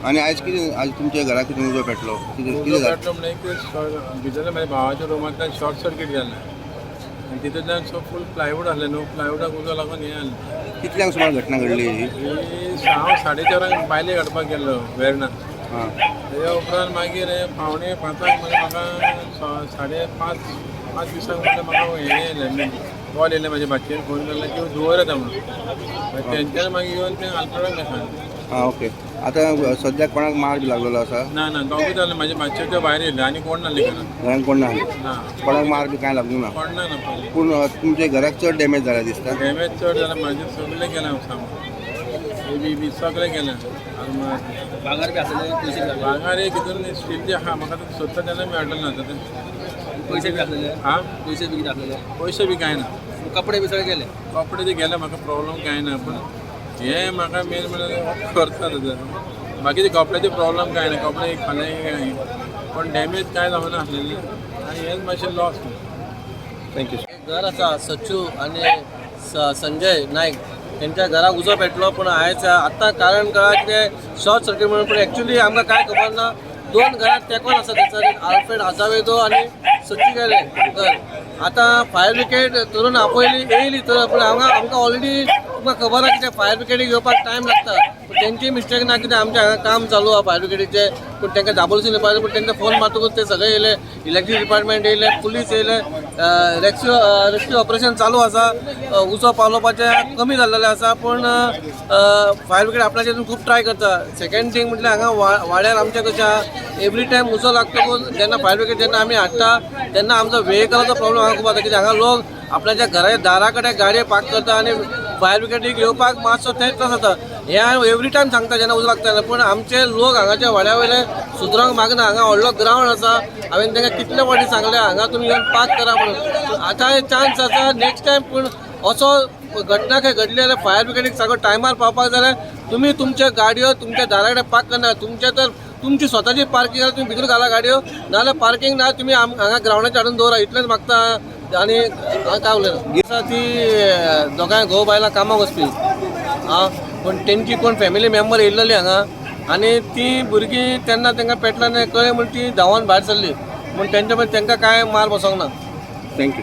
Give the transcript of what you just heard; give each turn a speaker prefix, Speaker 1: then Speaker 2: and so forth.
Speaker 1: आनी आयज कितें, आज तुमच्या घरा कितें उजो पेटलो? कितें
Speaker 2: उजो
Speaker 1: कितें जालें?
Speaker 2: पेटलो म्हणल्यार एक भितर म्हाज्या भावाच्या रुमांतल्यान शॉर्ट सर्कीट जालें आनी तितूंतल्यान सो फूल प्लायवूड आसलें न्हू, प्लायवूडाक उजो लागून हें जालें.
Speaker 1: कितल्यांक सुमार घटना घडली ही?
Speaker 2: ही हांव 4:30 बायले काडपाक गेल्लो वेर्णा. तेज्या उपरांत मागीर हे 4:45 म्हणजे म्हाका 5:30, 5:20 म्हणल्यार म्हाका हें येयलें, कॉल येयलें. म्हाज्या भाचयेन फोन केल्लो की धुंवर येता म्हणून. मागीर तेंच्यानी मागीर येवन तें आल्फ्रेडाक सांगलें.
Speaker 1: आं, ओके. आतां सद्याक कोणाक मार बी लागलेलो आसा?
Speaker 2: ना ना, दोगूय जाले. म्हाजे भाचये त्यो भायर येयले आनी कोण नासले घरान.
Speaker 1: घरान कोण ना?
Speaker 2: ना.
Speaker 1: कोणाक मार बी कांय लागूंक ना?
Speaker 2: कोण ना ना पयलीं.
Speaker 1: पूण तुमच्या घराक चड डॅमेज जाल्या दिसता.
Speaker 2: डॅमेज चड जाला. म्हाजें सगळें गेलें सामान, हे बी बी सगळें गेलें. आलमार.
Speaker 3: भांगर बी आसलें, पयशे बी आसलेले?
Speaker 2: भांगर एक हितून स्टीलचें आहा म्हाका, तें सोदता तेन्ना मेळटलें ना आतां तें.
Speaker 3: पयशे बी आसलेले?
Speaker 2: आं?
Speaker 3: पयशे बी कितें आसलेले?
Speaker 2: पयशे बी कांय ना.
Speaker 3: कपडे बी सगळे गेले?
Speaker 2: कपडे ते गेले, म्हाका प्रॉब्लम कांय ना. पूण हे म्हाका मेन म्हणल्यार करता आतां. बाकीचे कपड्याचे प्रॉब्लम कांय ना, कपडे फाल्यां काय, पण डॅमेज कांय जावना आसलेली आनी हेच मातशें लॉस.
Speaker 1: Thank you.
Speaker 3: घर आसा सच्चू आनी संजय नायक तेंच्या घराक उजो पेटलो. पूण आयज आतां कारण कळ्ळां कितें शॉर्ट सर्कीट म्हणून, पूण एक्चुली आमकां कांय खबर ना. दोन घरां तेंकोन आसा थंयसर, एक आल्फ्रेड आजावेदो आनी सच्चू गेले घर. आतां फायर ब्रिगेड धरून आपयली, येयली तर, पूण हांगा आमकां ऑलरेडी तुमकां खबर आहा कितें फायर ब्रिगेडीक येवपाक टायम लागता. पूण तेंची मिस्टेक ना, कितें आमच्या हांगा काम चालू आहा फायर ब्रिगेडीचें. पूण तांकां दाबोळसून येवपाक, पूण तांकां फोन मारतकूच ते सगळे येयले, इलेक्ट्रीक डिपार्टमेंट येयले, पुलीस येयले. रेस्क्यू रेस्क्यू ऑपरेशन चालू आसा. उजो पालोवपाचें कमी जाल्लेलें आसा, पूण फायर ब्रिगेड आपल्याचे खूब ट्राय करता. सेकंड थिंग म्हटल्यार हांगा वाड्यार आमच्या कशें आहा, एवरी टायम उजो लागतकूच जेन्ना फायर ब्रिगेड जेन्ना आमी हाडटा तेन्ना आमचो वेहिकलाचो प्रॉब्लम हांगा खूब जाता. कित्याक हांगा लोक आपल्याच्या घरा दारा कडेन गाडयो पार्क करता आनी फायर ब्रिगेडीक येवपाक मातसो थंय त्रास जाता. हें हांव एवरी टायम सांगता जेन्ना उजो लागता तेन्ना, पूण आमचे लोक हांगाच्या वाड्या वयले सुदरांक मागना. हांगा व्हडलो ग्रावंड आसा, हांवें तांकां कितले फावटी सांगलें हांगा तुमी येवन पार्क करा म्हणून. आतां चान्स आसा नेक्स्ट टायम पूण असो घटना खंय घडली जाल्यार फायर ब्रिगेडीक सगळो टायमार पावपाक जाल्यार तुमी तुमच्यो गाडयो तुमच्या दारा कडेन पार्क करना. तुमच्या तर तुमची स्वताची पार्किंग आसा, तुमी भितर घाला गाडयो, नाजाल्यार पार्किंग ना तुमी हांगा ग्रावंडाचेर हाडून दवरा. इतलेंच मागता आनी हांव काय उलयना. आसा ती दोगांय घोव बायलां कामाक वचपी आं, पूण तेंची कोण फॅमिली मेंबर येयल्लेली हांगा आनी ती भुरगीं तेन्ना तांकां पेटला कळ्ळें म्हूण ती धांवन भायर सरली, पूण तेंच्या मागीर तांकां कांय मार बसोंक ना.
Speaker 1: Thank you.